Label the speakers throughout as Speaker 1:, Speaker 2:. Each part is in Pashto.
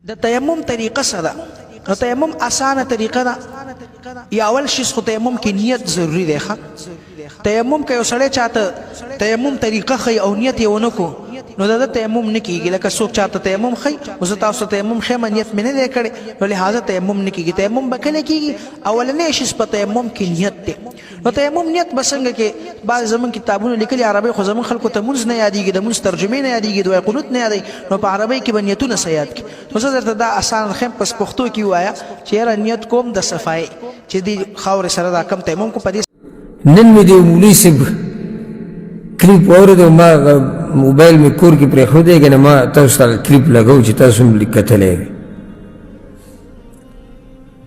Speaker 1: د تیمم طریقه څه ده؟ نو تیمم اسانه طریقه ده. یا اول شیز خو تیمم کې نیت ضروری دی. ښه، تیمم که یو سړی چاته تیمم طریقه ښیي او نیت یې ونه کو، نو د ده تیمم نه کیږي. لکه څوک چاته تیمم ښیي، نو زه تاسو ته تیمم ښیم، نیت مې نه دی کړی، نو لهذا تیمم نه کیږي. تیمم به کله کیږي؟ اولنی شیز په تیمم کې نیت دی. نو تیمم نیت به څنګه کې؟ بعضې زمونږ کتابونو لیکلي عربۍ، خو زمونږ خلکو ته مونځ نه یادېږي، د مونځ ترجمې نه یادېږي، دعای قنوت نه یادوي، نو په عربۍ کې به نیتونه څه یاد کړي؟ نو زه درته دا اسان ښیم، پس پښتو کې ووایه چې یاره نیت کوم د صفایۍ چې دې خاورې سره دا کم تیمم کوم په دې.
Speaker 2: نن مې د یو مولوي صاحب کلیپ واورېد او ما هغه موبایل مې کور کې پرېښودی که نه، ما تاسو ته هغه کلیپ لګوو چې تاسو هم کتلی وي.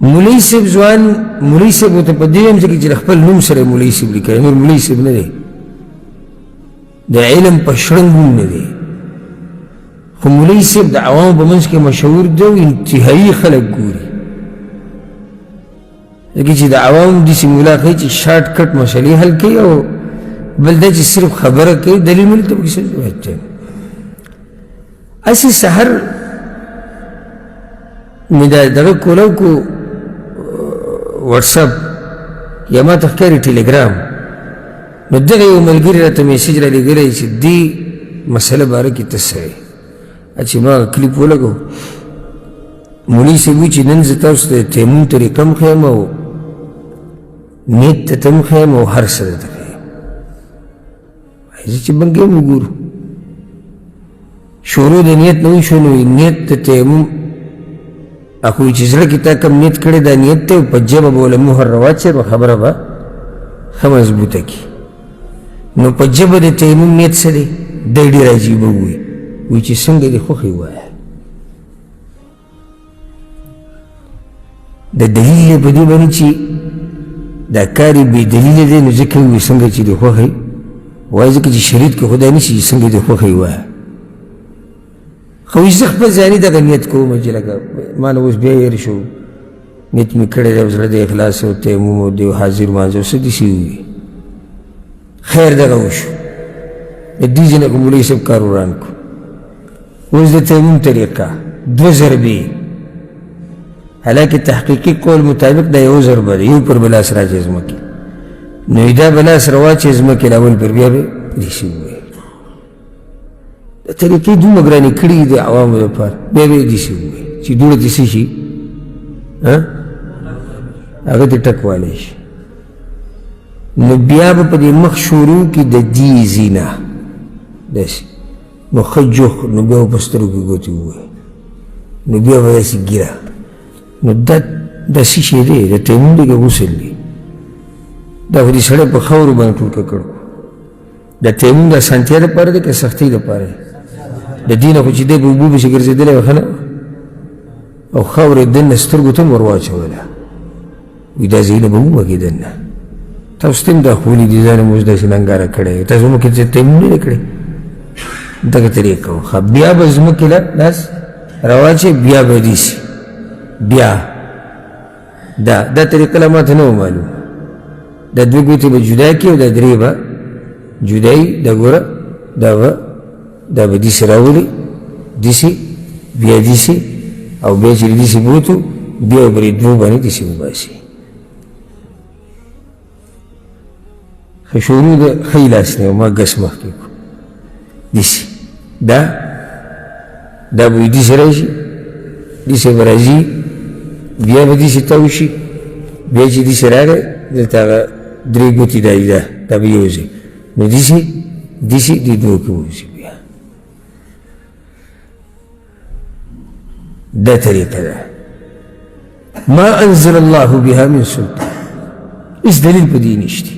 Speaker 2: مولوي صاحب ځوان مولوي صاحب ورته په دې هم ځکه چې د خپل نوم سره مولوي صاحب لیکلی، نور مولوي صاحب نه دی، د علم په شړنګ هم نه دی، خو مولوي صاحب د عوامو په منځ کې مشهور دی او انتهایي خلک ګوري، ځکه چې د عوامو داسې ملا ښیي چې شارټ کټ مسلې حل کوي، او بل دا چې صرف خبره کوي، دلیل ملي ته پکې څه ضرورت دی. هسې سحر مې دا دغه کولاو کو واتساپ یا ما ته ښکاري ټیلیګرام، نو دغه یو ملګري راته میسج رالیږلی چې دې مسله باره کې ته څه وایې. چې ما هغه کلیپ ولګو، مولوي صاحب وایي چې نن زه تاسو ته د تیمم طریقه هم ښیم او نیت ته هم ښیم او هر څه درته ښیم. زه چې بنګې هم وګورو، شروع د نیت نه وشو، نو نیت ته تیمم اخو چې زړه کې تا کوم نیت کړی دا نیت دی، په ژبه به له مهر راواچوې نو خبره به ښه مضبوطه کړي. نو په ژبه د تیمم نیت څه دی؟ دی ډېر عجیبه ووایي، وایي چې څنګه دې خوښې ووایه. د دلیل دی په دې باندې چې دا کار یې بې دلیله دی، نو ځکه وایي څنګه چې دې خوښه وایي، ځکه چې شریعت کې خو دا نشي چې څنګه دې خوښه وایه. خو زه خپل ځاني دغه نیت کوم چې لکه ما نه اوس بیا هېر شو، نیت مې کړی دی او زړه د اخلاص او تیمم او د حاضر لمانځه او څه داسې ووي. خیر دغه وشو، د دې ځای نه خو مولوي صاحب کار وران کړو. اوس د تیمم طریقه دوه ضربې، حالانکه تحقیقي قول مطابق دا یو ضربه ده، یو پر به لاس راچوي ځمکې، نو دا به لاس راواچوي ځمکې له اول پر بیا به داسې ووایي. د طریقې دومره ګرانې کړي دي د عوامو لپاره، بیا به یې داسې ووایي چې دوړه دې څه شي، هغه دې ټک والی شي. نو بیا به په دې مخ شروع کړي د دې ځینه داسې، نو ښه جوخ، نو بیا به په سترګو کې ګوتې ووهي، نو بیا به داسې ږیره. نو دا دا څه شی دی؟ د تیمم دی که غسل دی؟ دا خو دې سړی په خاورو باندې ټول ککړ کړو. د تیمم د اسانتیا لپاره دی که سختۍ لپاره دی؟ د دې نه خو چې دی په اوبو پسې ګرځېدلی وي ښه نه، او خاوره یې دننه سترګو ته هم ور واچوله، وایي دا ځایونه به ووهي دننه. تاسو ته هم دا ښوولي دي، ځان مو اوس داسې ننګاره کړی، تاسو مخکې څه تیمم نه دی کړی، دغه طریقه وه. ښه، بیا به ځمکې له لاس راواچوي، بیا به داسې، بیا دا دا طریقه لا ماته نه وه معلومه. دا دوه ګوتې به جدا کړي او دا درې به جدایي، دا ګوره دا به دا به داسې راولي، داسې بیا داسې، او بیا چې داسې بوتو بیا به پرې دوو باندې داسې وباسي. ښه شروع د ښی لاس نه ما ګس مخکې کړو داسې، دا دا به داسې راشي، داسې به راځي، بیا به داسې تاو شي، بیا چې داسې راغی دلته هغه درې ګوتې دا دي، دا به یو ځای، نو داسې داسې دې دوو کې ووځي. بیا دا طریقه ده. ما انزل الله بها من سلطان، هیڅ دلیل په دې نشته.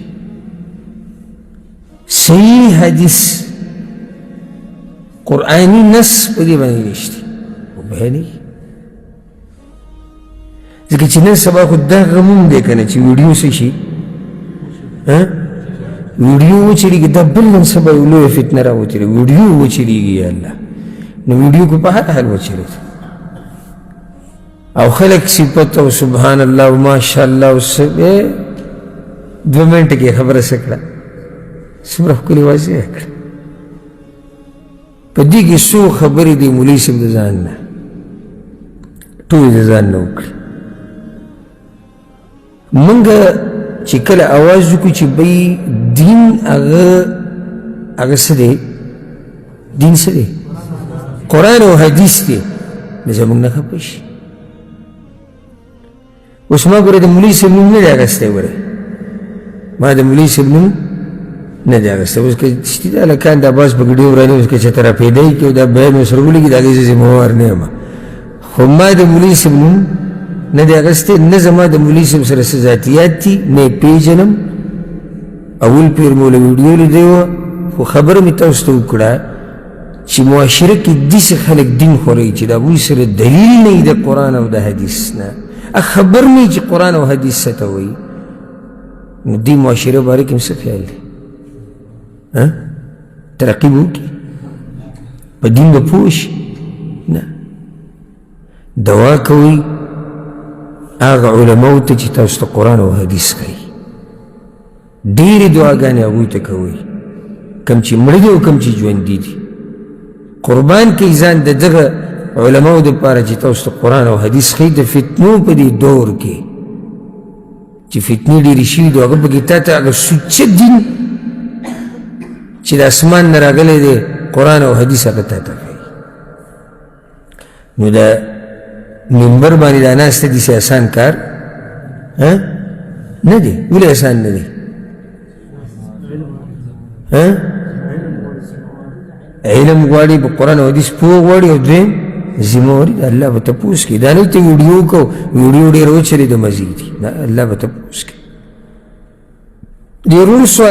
Speaker 2: صحیح حدیث قرآني نص په دې باندې نشته، وبهني ځکه چې نن سبا خو دا غموم دی که نه چې ویډیو څه شي، ویډیو وچلېږي، دا بل نن سبا یو لویه فتنه راوتلې، ویډیو وچلېږي. یا الله، نو ویډیو کو په هر حال وچلېد او خلک صفت او سبحان الله او ماشاءالله او څه دوه منټه کې خبره څه کړه، څومره ښکلې واضح کړه. په دې کې څو خبرې دي مولوي صاحب د ځان نه. ټولې د ځان نه وکړي. مونږ چې کله اواز وکړو چې بھئی دین هغه هغه څه دی، دین څه دی؟ قرآن او حدیث دی، نو زمونږ نه خفه شي. اوس ما ګوره د مولوي صاحب نوم نه دی اخیستی، ګوره ما د مولوي صاحب نوم نه دی اخیستی. اوس که شتي دا هلکان دا باز پکې ډېر وراني، اوس که چېرته را پیدا یې کړي او دا بیان ورسره ولګي، د هغې زه ذمهوار نه یم. خو ما د مولوي صاحب نوم نه دی اخیستی، نه زما د مولوي صاحب سره څه ذاتیات دي، نه یې پېژنم. اول پېر مو له ویډیو لیدلی وه، خو خبره مې تاسو ته وکړه چې معاشره کې داسې خلک دین خوري چې د هغوی سره دلیل نه وي د قرآن او د حدیث نه، خبر نه وي چې قرآن او حدیث څه ته وایي. نو دې معاشره باره کې څه خیال دی؟ ترقي به وکړي، په دین به پوه شي؟ نه. دوا کوئ هغه علماو ته چې تاسو ته قرآن او حدیث ښیي. ډېرې دعاګانې هغوی ته کوئ، کوم چې مړه دي او کوم چې ژوندي دي. قربان کړئ ځان د دغه علماو دپاره چې تاسو ته قرآن او حدیث ښیي. د فتنو په دې دور کې چې فتنې ډېرې شوي دي، هغه پکې تا ته هغه سوچه دین چې د اسمان نه راغلی دی، قرآن او حدیث، هغه تا ته ښیي. نو د منبر باندې دا ناسته داسې اسان کار نه دی. ولې اسان نه دی؟ علم غواړي، په قرآن او حدیث پوه غواړي، او دویم ذمهواري ده. الله به تپوس کوي. دا نه ته ویډیو کو، ویډیو ډېره وچلې د مزې دي، نه، الله به تپوس کوي. د ورور سوال.